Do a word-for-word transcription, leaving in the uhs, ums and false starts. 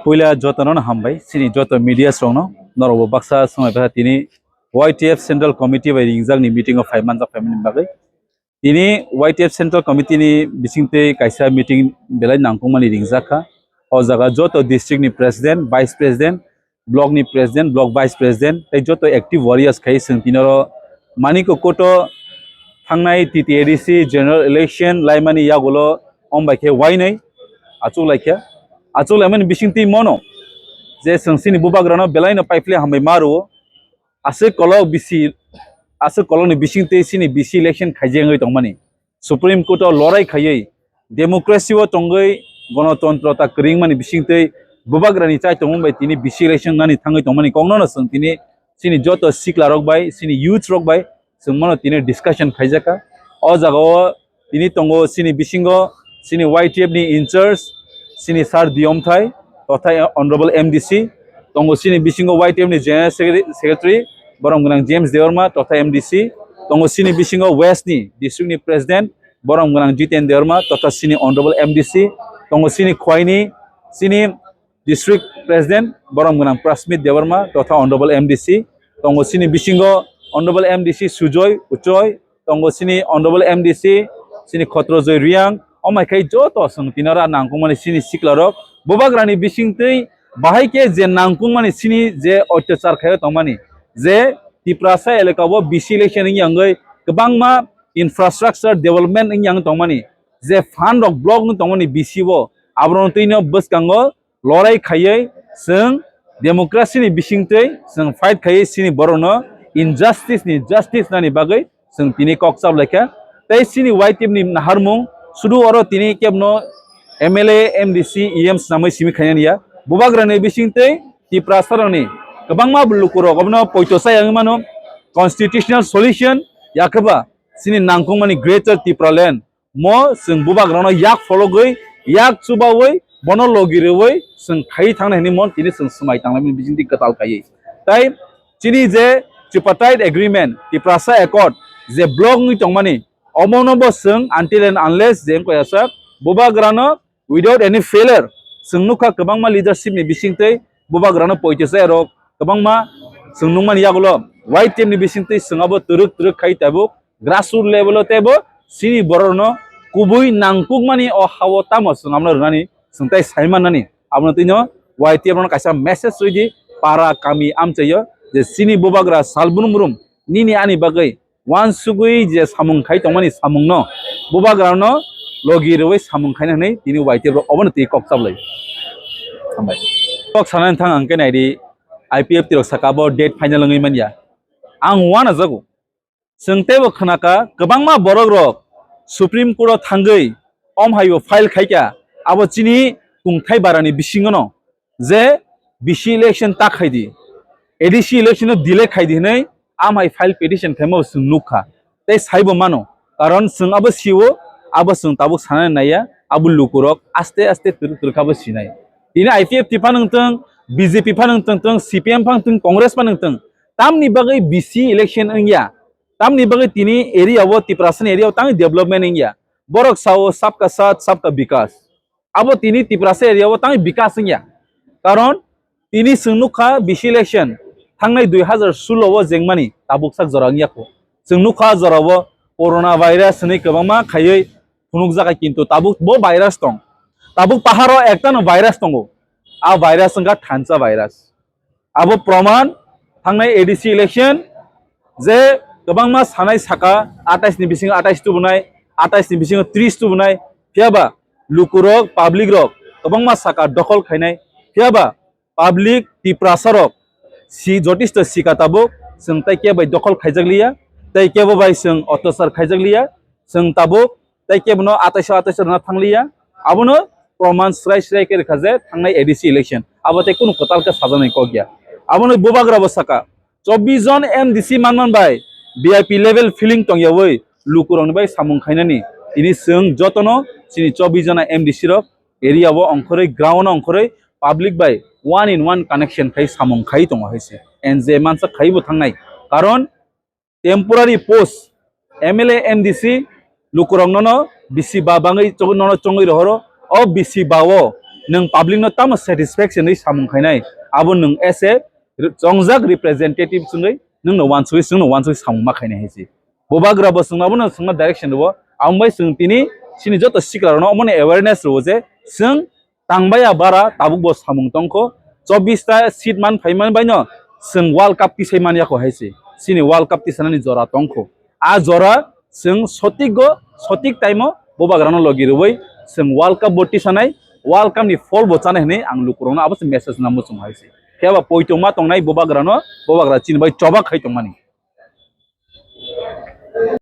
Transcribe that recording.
Puila jotono no hambai, chini joto media rokno, norokbo baksa swngaibaha tini Y T F Central Committee bai ringjakni meeting o phai manjak phaimani bagwi. Tini Y T F Central Committee ni bisingtwi kaisa meeting belai nangkukmani ringjak kha. O jaga joto district ni president, vice president, block ni president, block vice president, tei joto active warriors khai chwng tini oro Manikya Koto thangnai T T A D C general election laimani yagulo ombai khe wainai achuk laikha. Achuk laimani bisingtwi mono je chwng chini bubagrano belaino paiphle hambai ma rwo. Aswk kolok bisi, aswk kolokni bisingtwi chini B C election khaijak wngwi tongmani. Supreme Court o lorai khaiwi democracy o tongwi gonotontro ta kwrwngmani bisingtwi bubagrani chai tongmung bai tini B C election nani thangwi tongmani kokno no chwng tini chini joto sikla rok bai, chini youth rok bai chwng mano tini discussion khaijakha. O jaga o tini tongo chini bisingo chini Y T F ni in charge chini Sir Diyomthai totha Honorable M D C, tongo chini bisingo Y T F ni General Secretary, Secretary borom gwnang James Debbarma totha M D C, tongo chini bisingo West ni district ni President borom gwnang Jiten Debbarma totha chini Honorable M D C, tongo chini Khwaini chini District President borom gwnang Prasmit Debbarma totha Honorable M D C, tongo chini bisingo Honorable M D C Sujoy Uchoi, tongo chini Honorable M D C chini Khotrojoy Riang, omai khai joto chwng tini oro nangkukmani chini sikla rok bubagrani bisingtwi bahai khe je nangkukmani chini je otyachar khaio tongmani je Tiprasa elaka o B C election wngya wngwi kwbangma infrastructure development wngya wngwi tongmani je fund rok block wngwi tongmani B C o aborok twino bwskango lorai khaiwi chwng democracy ni bisingtwi chwng fight khaiwi chini borokno injustice ni justice nani bagwi chwng tini kok chap laikha. Tei chini Y T F ni naharmung sudu oro tini kebno M L A, M D C, E M swnamwi simi khainani ya. Bubagrani bisingtwi Tiprasarokni kwbangma lukurok obono poito chaya wngwi mano. Constitutional solution yakheba chini nangkukmani Greater Tipraland mo chwng bubagrano yak phologwi, yak chubawi, bono logi rwwi chwng khaiwi thangnai hwnwi mo tini chwng swmai tanglaimani bisingtwi kwtal kaiwi. Tai chini je Tripartite Agreement, Tiprasa Accord, je block wngwi tongmani, omono bo chwng until and unless je wngkha sak bubagrano without any failure, chwng nukha kwbangma leadership ni bisingtwi bubagrano poito chaya rok kwbangma chwng nukmani yagulo Y T F ni bisingtwi chwng abo twrwk twrwk khai tabuk grassroot level o teibo chini borokno kubui nangkukmani o ha-o tamo chwng abono rwnani chwng tai sai mannani. Abono twino Y T F no kaisa message rwdi para kami amchaio je chini bubagra sal brum brum nini ani bagwi uansugwi je samung khai tongmani samungno bubagrano logi rwui samung khaina hwnwi tini Y T F rok obono twi kok chaplai. Hambai. Kok sanani thang ang khe naidi I P F T rok saka bo date final wngwi manya. Ang uanajago. Chwng teibo khwnaka kwbangma borok rok Supreme Court o thangwi om haibo file khaikha abo chini kungthai barani bisingono je B C election ta khaidi, A D C election no delay khaidi hwnwi amhai file petition khaima bo chwng nukha tei saibo mano, karon chwng abo sio, abo chwng tabuk sanani naiya, abo lukurok aste aste twrwk twrwk kha bo sinai. Tini I P F T phano wngtwng, B J P phano wngtwng, C P M phano wngtwng, Congress phano wngtwng, tamni bagwi B C election wngya, tamni bagwi tini area o, Tiprasani area o tangwi development wngya, borok sao sabka saath sabka bikas. Abo tini Tiprasa area o tangwi bikas wngya. Karon tini chwng nukha B C election thangnai dui hazar sulo o jengmani tabuk sak jora wngya kho. Chwng nukha jora o corona virus hwnwi kwbangma khaiwi phunukjak hai, kintu tabuk bo virus tong. Tabuk paharo ektano virus tongo. A virus wngkha thansa virus. Abo proman thangnai A D C election je kwbangma sanai saka atais ni bisingo atais tubunai, atais ni bisingo tris tubunai, phiyaba lukurok, public rok kwbangma saka dokhol khainai, phiyaba public Tiprasa rok si jotisto sika tabuk, chwng tai kebo bai dokhol khaijak liya, tai kebo bai chwng otyachar khaijak liya, chwng tabuk tei kebono atais o atais o rwna thangliya. Abono proman srai srai khe rwkha je thangnai A D C election abo tei kunu kwtal khe sajaknai kok ya. Abono bubagra bo saka, chobbish jon M D C manman bai V I P level feeling tongyawi lukurokni bai samung khainani. Tini chwng jotono chini chobbish jona M D C rok area o ongkhorwi, ground o ongkhorwi public bai one in one connection khai samung khai tongo hai se. N J mansa khai bo thangnai. Karon temporary post, M L A, M D C lukurok nono bisi ba bangwi chong-, nono chongwi rohoro. O bisi ba o Nwng public no tamo satisfaction ri samung khainai, abo nwng as a chongjak representative chwngwi nwngno wansugwi, chwngno wansugwi samung ma khainai hai se. Bubagra bo chwngno abono chwngno direction rwo, aboni bai chwng tini chini joto sikla rokno omono awareness rwo je chwng tangbaya bara tabuk bo samung tongkho, chobbish ta seat man phaiman baino chwng World Cup tisai man yakho hai se. Chini World Cup tisanani jora tongkho. A jora chwng sotik go, sotik time o Bubagrano logi rwui chwng World Cup bo tisanai, World Cup ni phol bo chanai hwnwi ang lukurokno abo se message namo chwng hai se. Phiya ba poitongma tongnai Bubagrano, Bubagra chini bai choba khai tongmani.